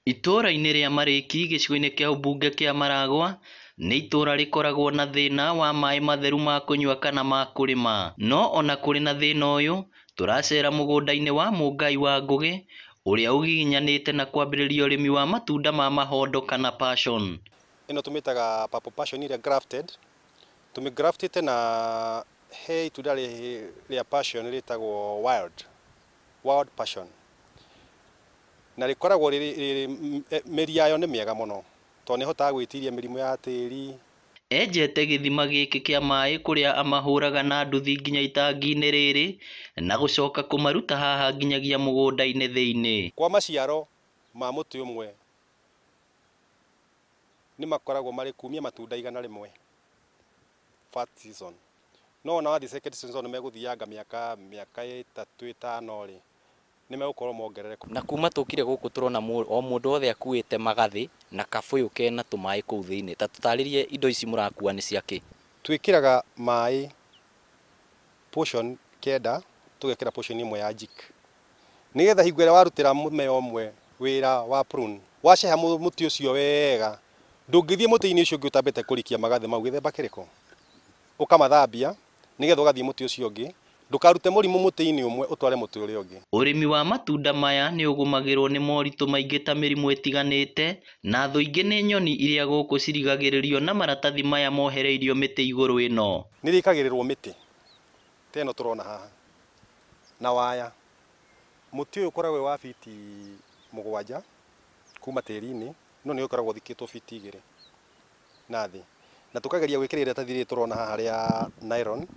Itũũra-inĩ rĩa Marĩki gĩcigo-inĩ kĩa ũmbunge kĩa Maragwa, nĩ itũũra rĩkoragwo na thĩna wa maĩ matheru ma kũnyua kana ma kũrĩma. No ona kũrĩ na thĩna ũyũ, tũracera mũgũnda-inĩ wa Mũngai wa Ngũgĩ, ũrĩa ũgiginyanĩte na kwambĩrĩria ũrĩmi wa matunda ma mahondo kana passion. Ĩno tũmĩtaga purple passion ĩrĩa grafted, tũmĩgraftĩte na he itunda rĩa passion rĩtagwo wild passion, na rĩkoragwo rĩrĩ mĩri yayo nĩ mĩega mũno tondũ nĩ ĩhotaga gwĩtiria mĩrimũ ya tĩri. Enjete gĩthima gĩkĩ kĩa maĩ kũrĩa amahũraga na nduthi nginya itangi-inĩ rĩrĩ na gũcoka kũmaruta haha nginyagia mũgũnda-inĩ thĩinĩ. Kwa maciaro ma mũtĩ ũmwe nĩ makoragwo marĩ kumia matunda 100 first season, no ona wathiĩ second season megũthianga mĩaka 3 5 rĩ nĩ megũkorwo mongerereka. Na kuma tũkire gũkũ tũrona o mũndũ wothe akuĩte magathĩ na kabũyũ kena tũmaĩ kũu thĩinĩ. Ta tũtarĩrie indo ici mũrakua nĩ cia kĩ? Twĩkĩraga maĩ portion 9, tũgekĩra portion ĩmwe ya Jik, nĩgetha hingo ĩrĩa warutĩra mũmera ũmwe wĩra wa prune, waceha mũtĩ ũcio wega, ndũngĩthiĩ mũtĩ-inĩ ũcio ũngĩ ũtambĩte kũrikia magathĩ mau gĩthemba kĩrĩkũ, ũkamathambia nĩgetha ũgathiĩ mũtĩ ũcio ũngĩ, ndũkarute mũrimũ mũtĩ-inĩ ũmwe ũtware mũtĩ ũrĩa ũngĩ. Ũrĩmi wa matunda maya nĩ ũgũmagĩrwo nĩ moritũ maingĩ ta mĩrimũ ĩtiganĩte na thũ ingĩ nĩ nyoni iria gũkũ cirigagĩrĩrio na maratathi maya mohereirio mĩtĩ igũrũ ĩno. Nĩ rĩkagĩrĩrwo mĩtĩ ta ĩno tũrona haha na waya. Mũtĩ ũyũ ũkoragwo wĩ wa fiti 7 kuma tĩri-inĩ, no nĩ ũkoragwo ũthikĩtwo fiti 2 na thĩ, na tũkageria gwĩkĩra iratathi rĩrĩ tũrona haha rĩa nylon,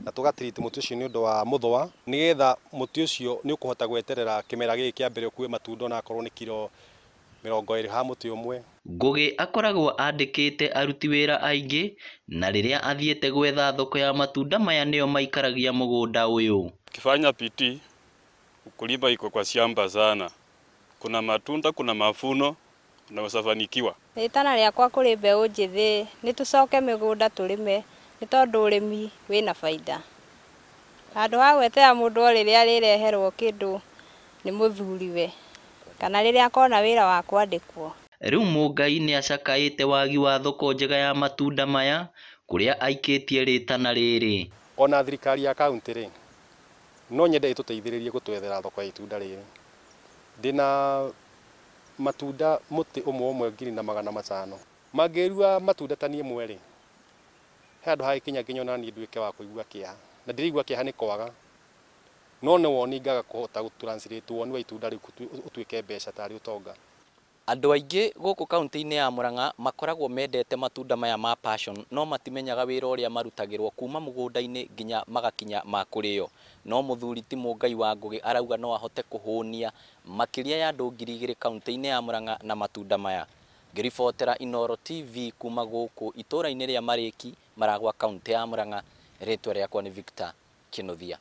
na tũgatreat mũtĩ ũcio nĩ ũndũ wa mũthũa, nĩgetha mũtĩ ũcio nĩ ũkũhota gweterera kĩmera gĩkĩ kĩa mbere ũkue matunda onakorwo nĩ kiro 20 ha mũtĩ ũmwe. Ngũgĩ akoragwo andĩkĩte aruti wĩra aingĩ na rĩrĩa athiĩte gwetha thoko ya matunda maya nĩo maikaragia mũgũnda ũyũ. Ukifanya bidii, ukulima iko kwa shamba sana, kuna matunda, kuna mavuno, unaweza fanikiwa. Rĩtana rĩakwa kũrĩ mbeũ njĩthĩ nĩ tũcoke mĩgũnda tũrĩme nĩ tondũ ũrĩmi wĩna baida. Handũ ha gwetera mũndũ o rĩrĩa arĩreherwo kĩndũ nĩ mũthuriwe kana rĩrĩa akona wĩra wa kwandĩkwo. Rĩu Mũngai nĩ acakaĩte wagi wa thoko njega ya matunda maya kũrĩa aikĩtie rĩtana rĩrĩ. Ona thirikari ya kaunti rĩ, no nyende ĩtũteithĩrĩrie gũtwethera thoko ya itunda rĩrĩ. Ndĩna matunda mũtĩ ũmwe ũmwe 1500. Mangĩrua matunda tani ĩmwe rĩ, he handũ hagĩkinya nginya ona niĩ nduĩke wa kũigua kĩeha, na ndĩraigua kĩeha nĩ kwaga, no nĩ woni ngaga kũhota gũ translate woni wa itunda rĩu ũtuĩke mbeca tarĩ ũtonga. Andũ aingĩ gũkũ kaunti-inĩ ya Murang'a makoragwo mendete matunda maya ma passion no matimenyaga wĩra ũrĩa marutagĩrwo kuma mũgũnda-inĩ nginya magakinya ma kũrĩo. No mũthuri ti Mũngai wa Ngũgĩ arauga no ahote kũhũnia makĩria ya andũ 2000 kaunti-inĩ ya Murang'a na matunda maya. Ngĩribotera Inooro TV kuma gũkũ itũũra-inĩ rĩa Marĩki, Maragwa, kaunti ya Murang'a, rĩtwa rĩakwa nĩ Victor Kinuthia.